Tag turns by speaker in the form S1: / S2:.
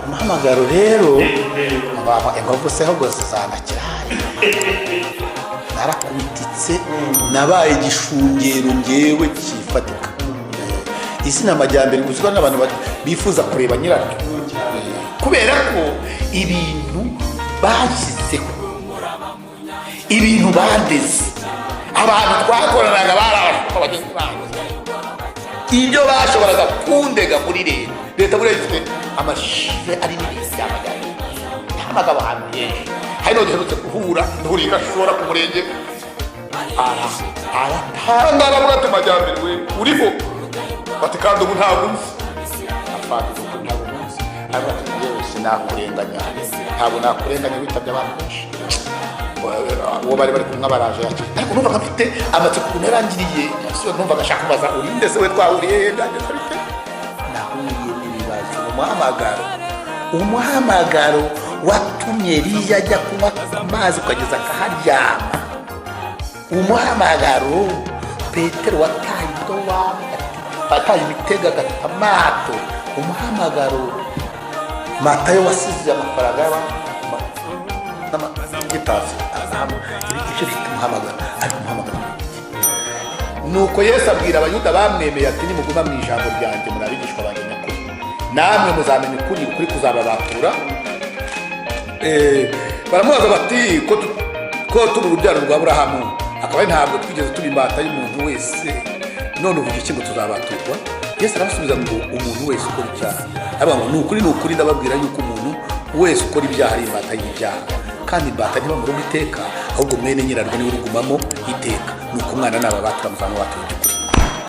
S1: Umuhamagaro rero, inkovu se ahubwo zizanakira. Narakubititse, nabaye igishungero ngewe kifatika. Izina Amajyambere uzwa n'abantu bifuza kureba nyiraryo, kubera ko ibintu bashyizeho, ibintu bandeze, abantu twakoranaga bari abashumba bagenzi banjye, ibyo bashoboraga kundega muri leta. Leta buriya ifite amashife arimo ibintu by'amajyambere, hamagaba ahantu henshi. Hari n'uwo duherutse guhura, duhuriye i Gashora ku murenge, aratanga, aravuga ati: "Majyambere we, uriho?" Bati: "Kandi ubu ntabwo nzi." Afande, ubu ntabwo nzi. Aravuga ati: "Yewe, sinakurenganya, ntabwo nakurenganya, witabye abantu benshi." Uwo bari kumwe baraje yakira, ariko numvaga mfite amatsiko ukuntu yarangiriye. Numvaga ashaka kubaza: "Urinde se we? Twahuriye he? Byagenze bite?" Nahuye n'ibibazo mu muhamagaro. Umuhamagaro watumye Eliya ajya kunywa amazi ukageza akaharyama. Umuhamagaro Petero wataye indobani, wataye imitego agata amato. Umuhamagaro Matayo wasize amafaranga y'igitasi, ibyo bita umuhamagaro. Ariko umuhamagaro ni iki? Nuko Yesu abwira Abayuda bamwemeye ati: "Nimuguma mu ijambo ryanjye, muri abigishwa banjye nyakuri, namwe muzamenya ukuri, ukuri kuzababatura." Baramubaza bati: "Ko turi urubyaro rwa Burahamu, akaba ari ntabwo twigeze tuba imbata y'umuntu wese, none uvuga iki ngo tuzabaturwa?" Yesu arabasubiza ngo: "Umuntu wese ukora icyaha," aravuga ngo: "Ni ukuri, ni ukuri, ndababwira yuko umuntu wese ukora ibyaha ari imbata y'ibyaha. Kandi imbata ntiba mu rugo iteka, ahubwo mwene nyirarwo niwe urugumamo iteka. Ni uko umwana nababatura, muzaba mubatuye by'ukuri."